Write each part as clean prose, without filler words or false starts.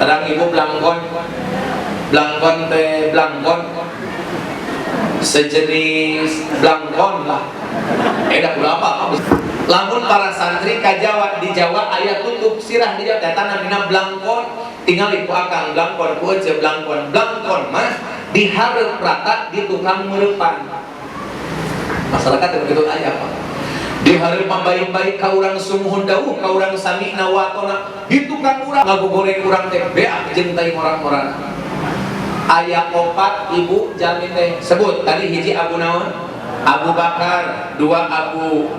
Terang ibu blangkon. Blangkon teh blangkon sejenis blangkon lah. Dah berapa? Lamun para santri ka Jawa, di Jawa aya tutup sirah di Jawa eta namina blangkon. Tinggal ku akang blangkon, ku ece blangkon. Blangkon mah dihareup rata di tukang meurepan. Masyarakat yang begitu aya apa? Dihareup baik-baik ka urang sumuhun dawuh, ka urang sami'na wa atona, di tukang urang ngagogoreng urang teh beak jeung tai ngorang-ngorang. Aya opat ibu jalmi teh sebut tadi hiji Abu naon? Abu Bakar, dua Abu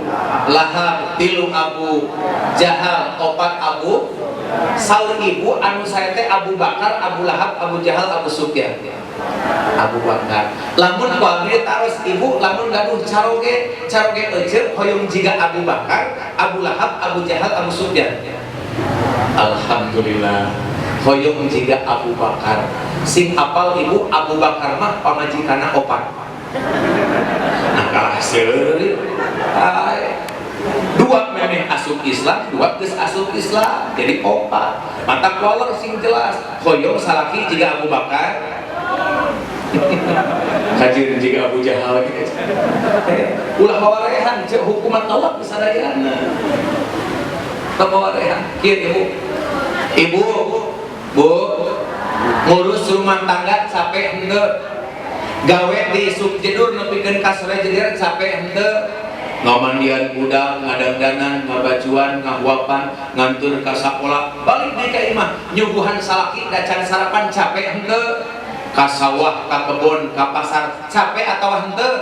Lahab, tilu Abu Jahal, opat Abu. Saur ibu anu saya teh Abu Bakar, Abu Lahab, Abu Jahal, Abu Sufyan. Abu Bakar. Lamun ku abdi taros ibu lamun gaduh caroge, caroge ece hoyong jiga Abu Bakar, Abu Lahab, Abu Jahal, Abu Sufyan. Alhamdulillah. Hoyong jiga Abu Bakar. Sing apal ibu Abu Bakar mah pamajikanna opat. Nah kalah seuri. Dua memeh asup Islam, dua geus asup Islam, jadi opat. Mata kolor sing jelas. Hoyong salaki jiga Abu Bakar. Kajian jiga Abu Jahal gitu. Ulah wawarehan cek hukuman Allah kesadayana. Teu wawarehan. Kieu ibu. Ibu, Bu, ngurus rumah tangga capek henteu. Gawe di isuk jedur nepikeun ka sore jedir capek henteu. Ngamandian budak, ngadangdanan, ngabajuan, ngahuapan, ngantur ka sakola, balik deui ka imah, nyuguhan salaki dacan sarapan capek henteu. Ka sawah, ka kebon, ka pasar, capek atawa henteu?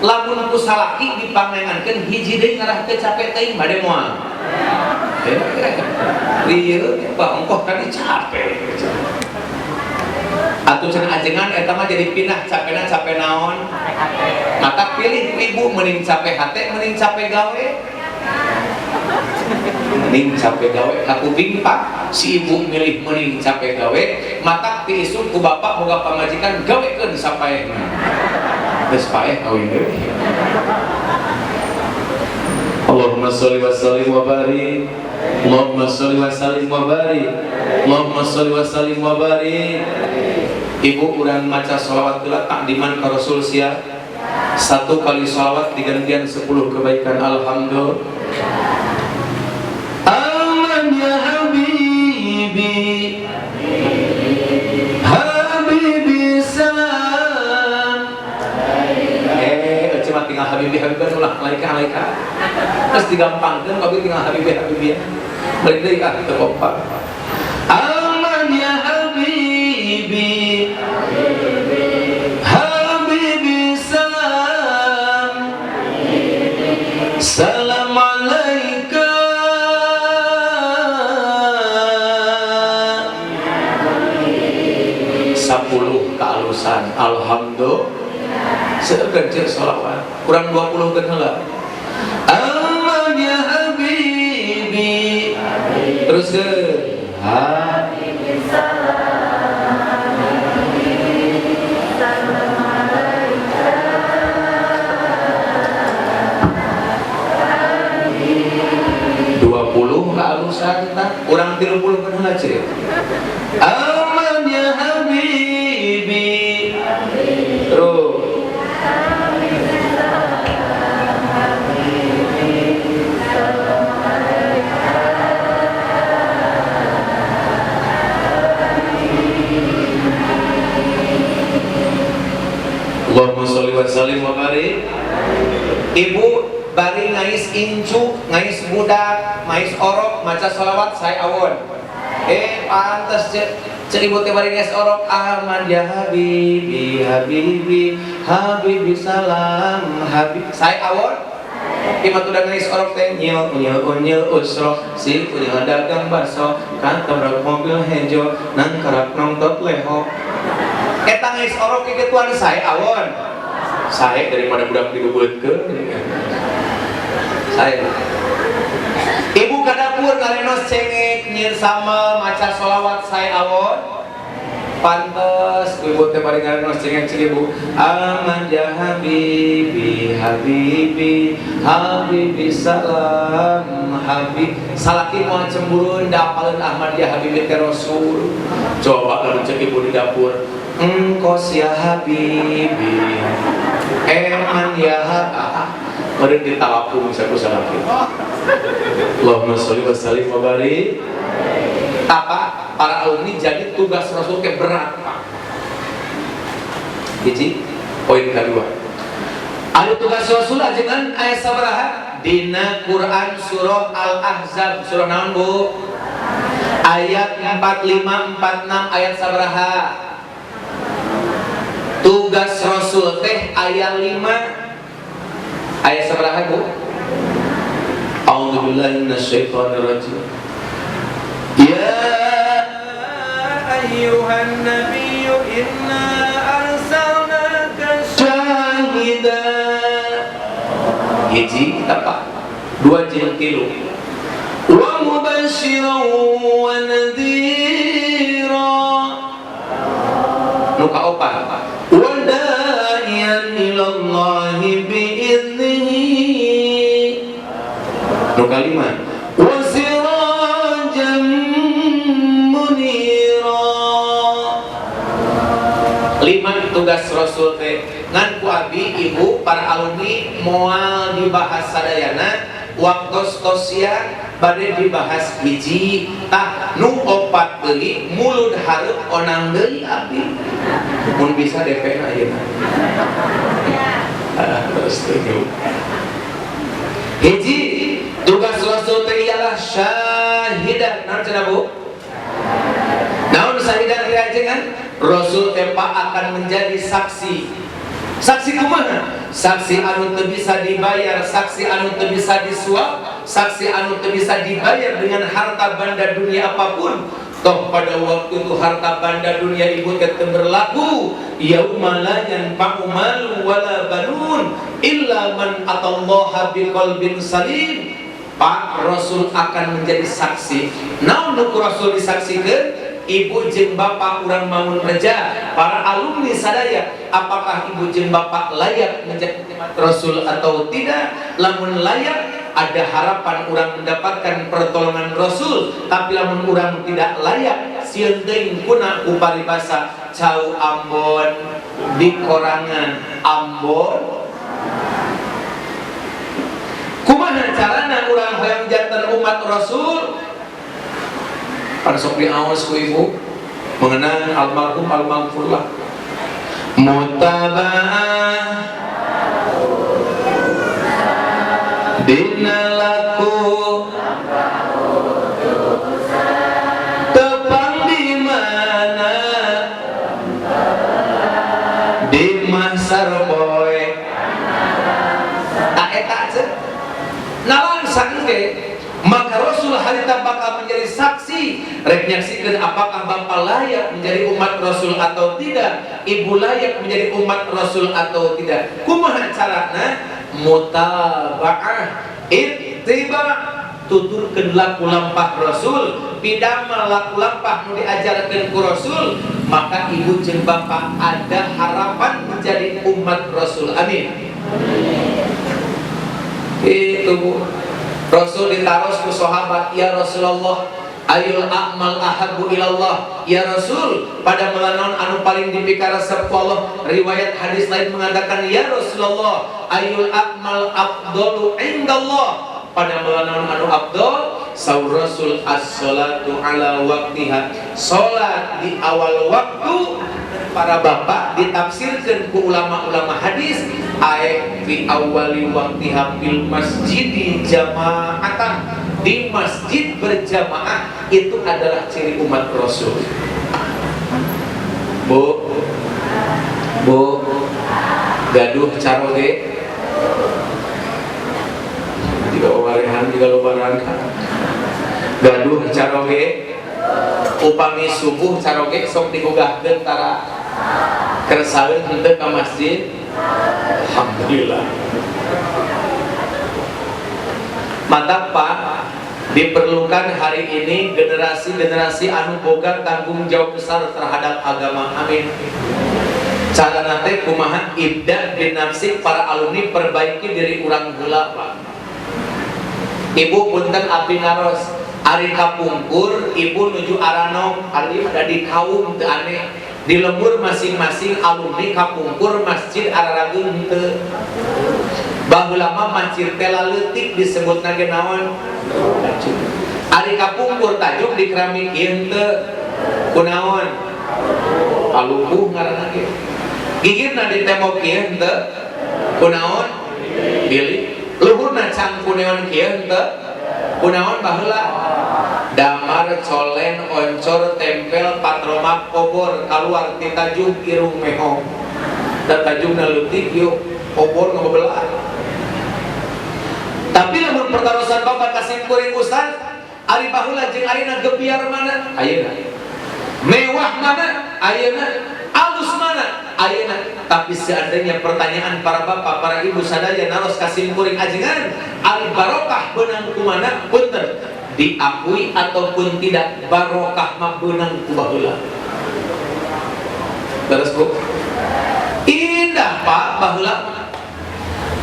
Lamun ku salaki dipangnengankeun hiji deui ngarah teu capek teuing bade moal. Rieu Pak ongkoh tadi capek. Atuh cenah ajengan eta mah jadi pindah capena capek naon? Mata pilih ibu mending capek hate mending capek gawe. Mending capek gawe kakuping Pak si ibu milih mending capek gawe matak ti isuk ku bapak boga pamajikan gawekeun sapaehna. Geus paeh kawin deui. Allahumma sholli wa sallim wa barik. Allahumma sholli wa sallim wa barik. Allahumma sholli wa sallim wa barik. Ibu urang maca sholawat heula takdiman ka Rasul sia. Satu kali sholawat digantian 10 kebaikan. Alhamdulillah. Aman ya habibi. Habibi salam. Cuma tinggal habibi habibi ulah alaika alaika. Terus digampangkeun kabeh tinggal habibi habibi. Balik deui ka teu kompak. Aman ya habibi. Habibi salam. Salam alaika. 10 kealusan. Alhamdulillah. Seukeun ceuk sholawat. Kurang 20 keun heula. Aman ya habibi. Terus ke Habibi salam. Salam alaika. 20 kealusan tah. Urang 30 keun heula ceuk. Aman ya habibi. Terus Allahumma sholli wa sallim wa barik. Ibu bari ngais incu, ngais budak, ngais orok, maca sholawat saya awon. Pantes cek ibu teh bari ngais orok. Aman ya habibi, habibi, habibi salam, habib. Saya awon. Ima tuh ngais orok teh nyil unyil unyil usro, si unyil dagang bakso, katabrak mobil hejo, nangkarak nongtot leho. Eta ngais orok kikituan saya awon. Saya daripada budak dibebeutkeun. Saya. Ibu ka dapur ngarenos cengek nyieun sambal maca sholawat saya awon. Pantes ibu teh bari ngarenos cengek cek ibu. Aman ya habibi, habibi, habibi salam habib. Salaki moal cemburu da apaleun Ahmad ya Habibi teh Rasul. Coba lamun cek ibu di dapur. Engkos ya habibi. Eman ya habib. Meureun ditawapung saku salaki. Allahumma sholli wa sallim wa barik. Apa para alumni jadi tugas Rasul ke berat, Pak. Hiji, poin kedua. Ada tugas Rasul ajengan ayat sabaraha dina Quran surah Al-Ahzab, surah naon, Bu? Ayat 45 46 ayat sabaraha? Tugas Rasul teh ayat 5. Ayat sabaraha, Bu? A'udzubillahi minasyaitonir rajim. Ya ayyuhan nabiyyu inna arsalnaka syahida. Hiji apa? Dua jeung tilu. Wa mubasysyiran wa nadhira. Nu kaopat. Wa da'iyan ilallahi biiznihi. Nu kalima. Wa sirajan munira. Lima tugas Rasul teh ngan ku abi ibu para alumni moal dibahas sadayana waktos tosia bade dibahas hiji tah nu opat deui mulud hareup onang deui abdi mun bisa DP na ayeuna. Ah, setuju. Hiji tugas Rasul teh ialah syahidan. Naon cenah, Bu? Naon syahidan teh ajengan? Rasul teh Pak akan menjadi saksi. Saksi kumaha? Saksi anu teu bisa dibayar, saksi anu teu bisa disuap, saksi anu teu bisa dibayar dengan harta banda dunia apapun. Toh pada waktu itu harta banda dunia ibu teh teu berlaku. Yauma la yanfa'u malu wala banun illa man atallaha biqalbin salim. Pak, Rasul akan menjadi saksi. Naon nu ku Rasul disaksikeun? Ibu jeung bapak urang Mangun Reja, para alumni sadaya, apakah ibu jeung bapak layak menjadi umat Rasul atau tidak? Lamun layak, ada harapan orang mendapatkan pertolongan Rasul, tapi lamun orang tidak layak, sieun teuing kuna ku paribasa cau Ambon di korangan Ambon. Kumaha carana urang hayang janten umat Rasul? Pada sok diaos ku ibu mengenang almarhum almaghfurlah mutabaah dina laku tepang di mana di mahsar poe tak eta ce nalangsa engke. Maka Rasul harita bakal menjadi saksi rek nyaksikeun apakah bapak layak menjadi umat Rasul atau tidak, ibu layak menjadi umat Rasul atau tidak. Kumaha carana? Mutabaah, ittiba, tuturkeun laku lampah Rasul, pidamel laku lampah nu diajarkeun ku Rasul, maka ibu jeung bapak ada harapan menjadi umat Rasul. Amin. Itu, Bu. Rasul ditaros ku sahabat, "Ya Rasulullah, ayyul a'mal ahabbu ilallah?" Ya Rasul, pada naon anu paling dipikaresep ku Allah? Riwayat hadis lain mengatakan, "Ya Rasulullah, ayyul a'mal afdalu indallah?" Pada naon anu afdol? Saur Rasul, as-salatu ala waktiha, salat di awal waktu. Para bapak, ditafsirkan ku ulama-ulama hadis ay fi awali waktiha fil masjidi jama'atan, di masjid berjamaah itu adalah ciri umat Rasul. Bu, Bu, gaduh caroge jika warehan jika lebaran, gaduh caroge? Upami subuh caroge sok digugahkeun tara? Kersaeun henteu ka masjid? Alhamdulillah. Mantap, Pak. Diperlukan hari ini generasi-generasi anu boga tanggung jawab besar terhadap agama. Amin. Cara nanti kumaha? Ibda binafsik, para alumni, perbaiki diri urang heula, Pak. Ibu, punten abdi naros, ari kapungkur ibu nuju aranom, ari ada di kaum teu aneh di lembur masing-masing alumni, kapungkur masjid ararageung teu? Baheula mah masjid teh leutik, disebutna ge naon? Tajuk. Ari kapungkur tajuk di keramik ieu teu? Kunaon? Palupuh ngaranna ge. Gigirna di tembok ieu teu? Kunaon? Bilik. Luhurna cang kuneon kieu teu? Kunaon baheula? Damar, colen, oncor, tempel, patromak, obor, keluar ti tajuk irung mehong. Dan tajukna leutik yuk, obor ngabebelah. Tapi lamun pertarosan bapak ka sim kuring, "Ustaz, ari baheula jeung ayeuna gebiar mana?" Ayeuna. Mewah mana? Ayeuna. Alus mana? Ayeuna. Tapi seandainya pertanyaan para bapak, para ibu sadaya naros ka sim kuring, "Ajengan, ari barokah beunang ku mana?" Punten, diakui ataupun tidak, barokah mah beunang ku baheula. Terus, Bu, indah, Pak, baheula.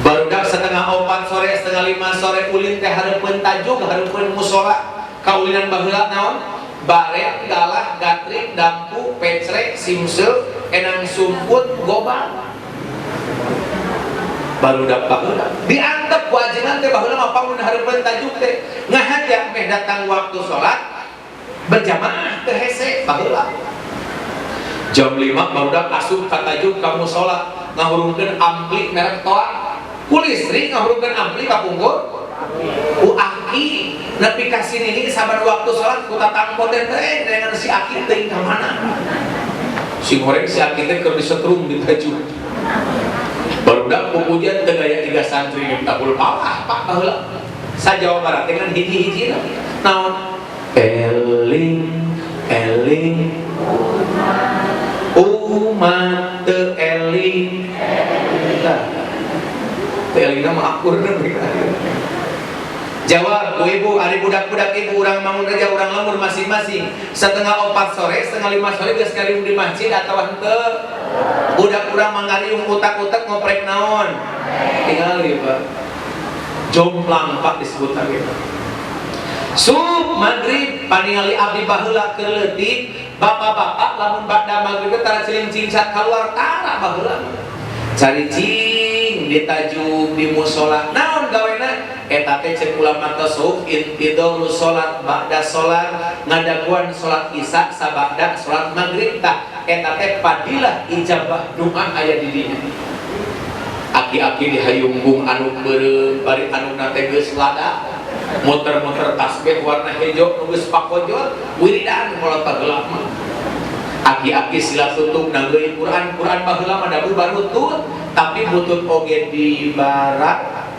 Barudak 3.30 sore, 4.30 sore ulin teh hareupeun tajuk, hareupeun musola. Kaulinan baheula naon? Bareng, galah, gatrik, dampu, pecrek, simsel, enang sumput, gobang. Barudak baheula. Diantep ku ajengan teh baheula mah bangun hareupeun tajuk teh. Ngahaja meh datang waktu sholat berjamaah teh hese baheula. Jam 5 barudak asup ka tajuk ka musola, ngahurungkeun ampli merek Toa. Ku listrik ngahurungkeun ampli kapungkur ku aki nepi ka sini ini. Saban waktu sholat ku tatangko teh dengan si aki teuing ka mana si goreng, si aki teh keur disetrum di tajuk. Barudak pupujian teu gaya jiga santri minta palah, Pak. Baheula sa Jawa Barat dengan hiji-hiji naon? Eling eling umat teu eling. Tah, teu elingna mah akur. Jawab, Bu, Ibu, ari budak-budak ibu urang Mangunreja, urang lembur masing-masing 3.30 sore, 4.30 sore geus ngariung di masjid atau henteu? Budak urang mangariung utak-utak ngoprek naon? Tinggal ya, Pak. Jomplang, Pak, disebut gitu. Sub maghrib paningali abdi baheula keur leutik, bapak-bapak lamun ba'da maghrib tara ciling cingcat keluar, tara baheula. Caricing di tajuk, di musola, naon gawena eta teh? Cek ulama tasawuf, intidharu salat ba'da salat, ngadaguan salat isya sabada salat maghrib. Tah, eta teh fadilah ijabah doa aya di dinya. Aki-aki di hayunggung anu beureum bari anu teh geus lada, muter-muter tasbih warna hejo nu geus pakojot, wiridan kolot baheula mah. Aki-aki sila tutup nanggeuy Quran. Quran baheula mah dabu barutut, tapi butut oge di barat.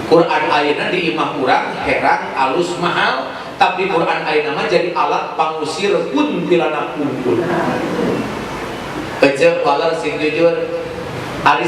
Quran ayeuna di imah urang herang, alus, mahal, tapi Quran ayeuna mah jadi alat pangusir kuntilanak kumpul. Ece, waler sing jujur, ari